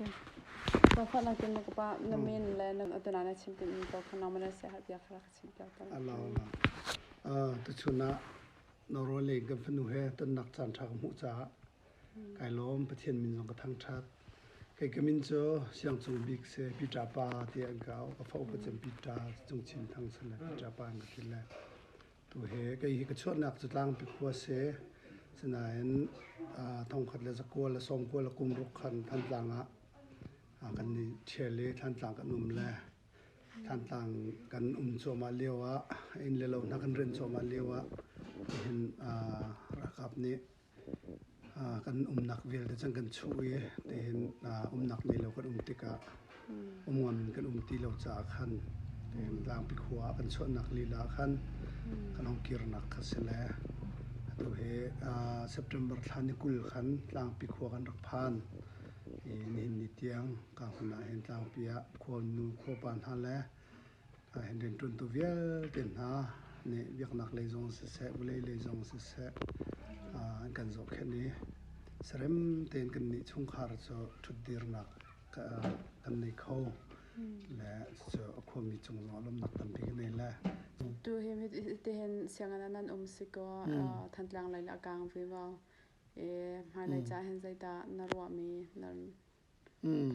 Zaangfahnak in na ka pa na min le na atu na chim tin in ko kha nangmah na siaherh bia kha rak ka chim piak tawn. Alo alo. Tuchun ah Norway lei kan fanu he tonnak caan ṭha ka hmuh caah kai lawm Pathian min zong ka thangṭhat. Kei ka min cu Siangcung Bik si Peter Pa tiah an ka auh. Ka fa upa cem Peter Cung Chin Thang si le Peter Pa an ka ti le. Tu he kei hi ka chuahnak cu Tlangpi khua si. Sinain thongkhat le zakua le sawmkua le kum ruk khan Thantlang ah kan i ṭhial i Thantlang kan um le Thantlang kan um cuahmah lio ah inn le lo hna kan rian cuahmah lio ah nihin ralkap nih kan umnak vialte cun kan chuh i tihin umnak nei lo kan um tikah um ngam in kan um ti lo caah khan tihin Tlangpi khua ah kan chuahnak lila ah khan kan hung kirnak kha si le atu hi September thla ni 20 khan Tlangpi khua kan rak phan i nihin ni tiang ka hmun ah hin Tlangpi ah khuanu khuapa hna le Hin rianṭuantu vialte hna nih biaknak lei zong siseh, vawlei lei zong siseh an kan zohkhenh i sarem tein kannih chungkhar cu ṭhutdirnak kan nei kho le cucu a khuami cung zongah lawmhnak tampi kan nei le. Tu hi tihin sianginn ah nan um si kaw Thantlang lei le a kang ve maw? Hmailei ca hin zeidah na ruahmi na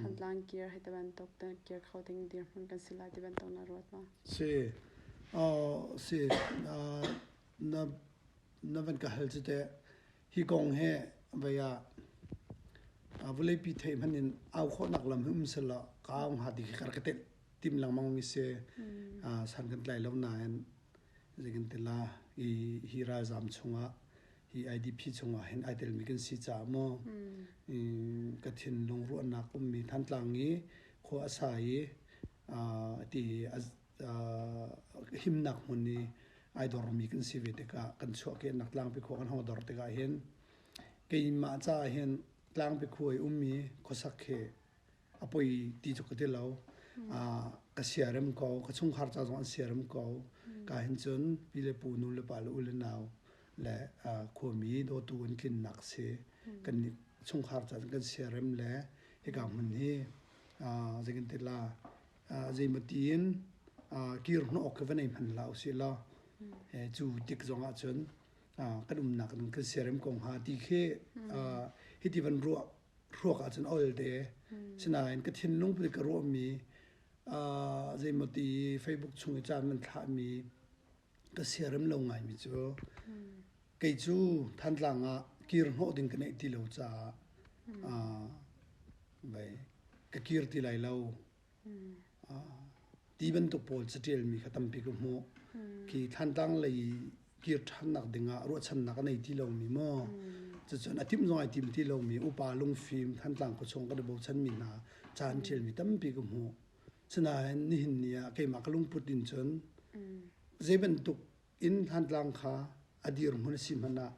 Thantlang kir hei ti bantuk kir kho ding dirhmun kan si lai ti bantuk na ruat ma? Si. Si. Na na van ka hal cu teh hi kong he vei ah vawleipi theih hmanh in au khawhnak lam hi um selaw ka au hnga ti khi ka rak ka telh tim lengmang mi si. San kan tlai lo nain zei kan ti la i hi ralzam chungah hi IDP chungah hin ai telmi kan si caah maw ka thinlung ruahnak ummi Thantlang i khua a sa i ti himnak hmun i ai dormi kan si ve tikah kan chuahkehnak tlangpi khua kan hong dor tikah hin keimah caah hin tlangpi khua i ummi khuasak hi a poi ti cu ka ti lo. Ka siarem ko, ka chungkhar ca zong an siarem ko. Ka hin cun pi le pu, nu le pa le u le nau le khuami dawtu an tlinnak si. Kan chungkhar ca kan siarem le hika hmun hi zei kan ti la zeimaw tiin kir hnawh awk khi va nei hmanh hlah usih law cu tik zong ah cun kan umnak kan siarem ko hnga ti khi hiti van ruah hruak ahcun a ol te. Sinain ka thinlung put ka ruahmi zeimaw ti Facebook chung i caan man thlahmi ka siarem lo ngaimi cu kei cu Thantlang ah kir hnawh ding ka neih ti lo caah ka kir ti lai lo. Ti bantuk pawl caṭialmi kha tampi ka hmuh. Khi Thantlang lei kir ṭhannak dingah ruahchannak a nei ti lomi maw cucun a timh zong ai tim ti lomi upa lungfim Thantlang khuachung kan i bochanmi hna ca an ṭialmi tampi ka hmuh. Sinain nihin ni ah keimah ka lungput in cun zei bantuk in Thantlang kha a dirhmun a si hmanh ah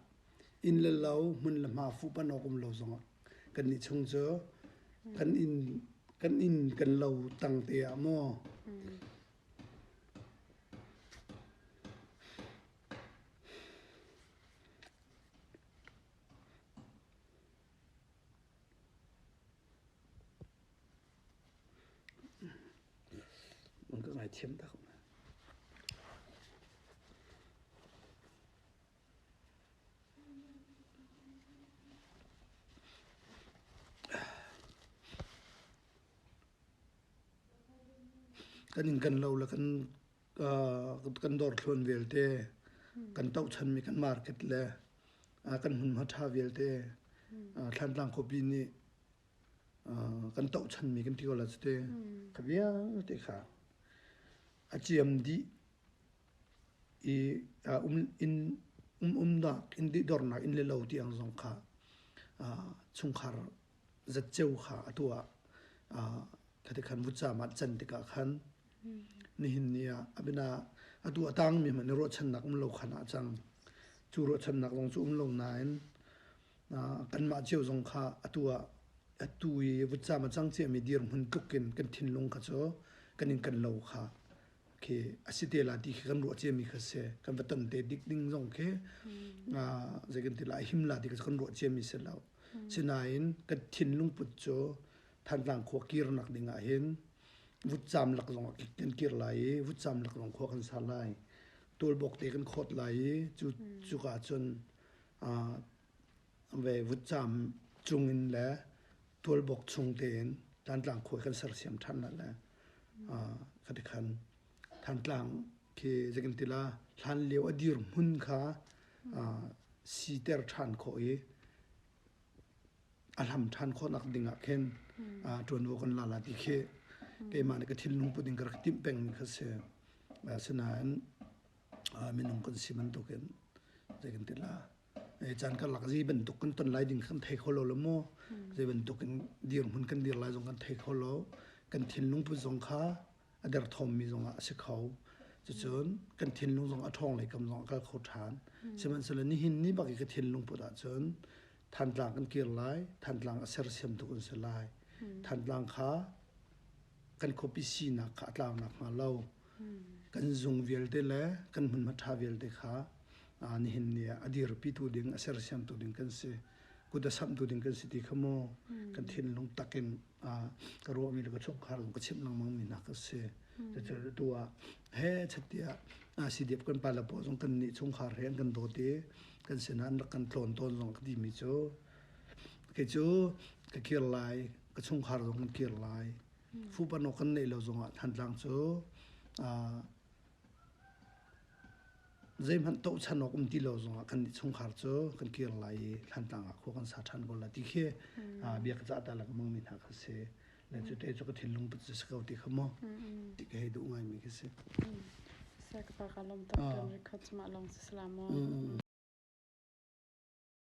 inn le lo hmun le hma fuhpanh awk um lo zongah kannih chung cu kan inn kan inn kan lo tang te ah maw ka ngaithiam tak. Kan inn kan lo le kan kan dawrthluan vialte kan tohchanmi kan market le kan hmunhma ṭha vialte Thlantlang khuapi nih kan tohchanmi kan ti ko la cute kha vialte kha a ciam dih i um inn um umnak inn dornak inn le lo tiang zong kha chungkhar zatceo kha atu ah khati khan vutcaam ah can tikah khan nihin ni ah abina atu a tangmi hmanh ruahchannak um lo khan ah cang cu ruahchannak zong cu um lo nain kanmah cio zong kha atu ah atu i vutcaam a cang ciami dirhmun tluk in kan thinlung kha cu kan in kan lo kha khi a si te la ti khi kan ruah ciami kha si kan va ton te dik ding zong khi zei kan ti la him la ti kha kan ruah ciami si lo sinain kan thinlung put cu. Thantlang khua kirnak ding ah hin vutcam lak zong ah kan kir lai i vutcam lak zong khua kan sa lai. Tualbawk te kan khawt lai i cu cuka cun ve vutcam cungin le tualbawk chung tein Thantlang khua kan sersiam ṭhan lai le khati khan Thantlang khi zeikan ti la hlan lio a dir hmun kha siter ṭhan khawh i a hlam ṭhan khawhnak ding ah khin ṭuanvo kan la la ti khi keimah nih ka thinlung put in ka rak timh pengmi kha si. Asinain minung kan si bantukin zei kan ti la caan karlak zei bantuk kan ton lai ding kan thei kho lo lo maw zei bantuk in dirhmun kan dir lai zong kan thei kho lo kan thinlung put zong kha a derthawmmi zongah a si kho. Cucun kan thinlung zong a ṭhawng lei kam zong a kal kho ṭhan. Sihmanhsehlaw nihin ni bak i ka thinlung put ahcun Thantlang kan kir lai, Thantlang a sersiamtu kan si lai. Thantlang kha kan khuapi sinak kha a tlau nakhnga lo kan zung vialte le kan hmunhma ṭha vialte kha nihin ni ah a dirpitu ding, a sersiamtu ding kan si. Kut a samhtu ding kan si ti kha mu kan thinlung takin ka ruahmi le ka chungkhar zong ka chimh lengmang mi hna ka si. Cucu tu ah he chat-tiah CDF kan pale pawl zong kan nih chungkhar he an kan dawt i kan sinah an rak kan tlawn tawn zong ka timi cu kei cu ka kir lai, ka chungkhar zong kan kir lai. Fuhpano kan neih lo zongah Thantlang cu Zeihmanh tohchan awk um ti lo zongah kan nih chungkhar cu kan kir lai i Thlantlang ah khua kan sa ṭhan ko lai ti khi bia ka cah ta lengmang mi hna kha si. Le cu te cu ka thinlung put si ko ti kha mu. Ti ka hei duh ngaimi khi si. Sa ka pa ka lom tak kan record ma long si salam.